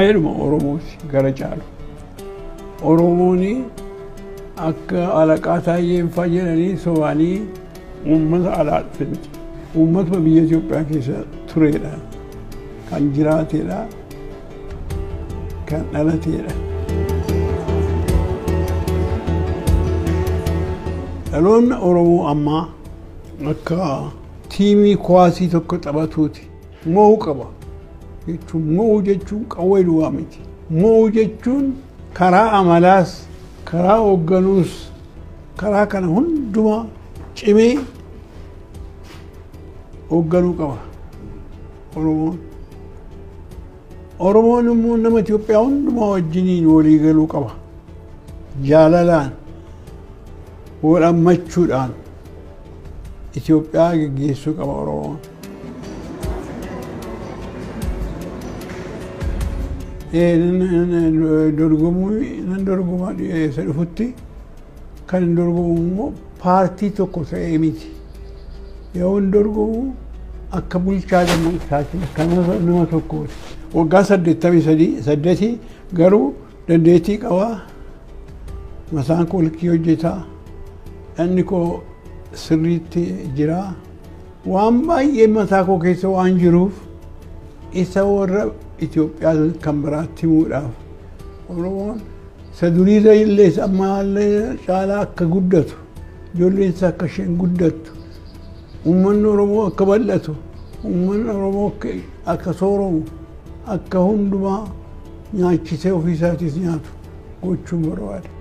Waa'eedhuma Oromooti gara caalu. Oromoon akka alaqaa taayyeen fa'aa jedhanii sobaanii uummata alaa dhufe miti. Uummatuma biyya Itoophiyaa keessa turedha. Kan jiraatedha. Kan dhalateedha. Dhaloonni Oromoo ammaa akka tiimii kuwaasii tokko taphatuuti. Mo'uu qaba. Jechuun mo'uu jechuun qawwee duwwaa miti. Mo'uu jechuun karaa amalaas, karaa hoogganuus, karaa kana hundumaa cimee hoogganuu qaba Oromoon. Oromoon immoo nama Itoophiyaa hundumaa wajjiniin walii galuu qaba. Jaalalaan, wal hammachuudhaan Itoophiyaa geggeessuu qaba Oromoon. Dorgomuu nan dorgoma isa dhufutti kan hin dorgomu immoo paartii tokko ta'ee miti. Yoo hin dorgomu akka bulchaa dammaqsaati akka nama tokkooti. Waggaa 83 garuu dandeettii qabaa. Mataan koo likkii hojjetaa. Dhanni koo sirriitti jira. Waan baay'ee mataa koo keessa waan jiruuf isa warra Itoophiyaa kan biraatti himuudhaaf Oromoon isa durii illee ammaallee caalaa akka guddatu, ijoolleen isaa akka isheen guddattu, uummanni Oromoo akka bal'atu, uummanni Oromoo akka sooromu, akka hundumaa nyaachisee ofiisaatis nyaatu gochuun barbaada.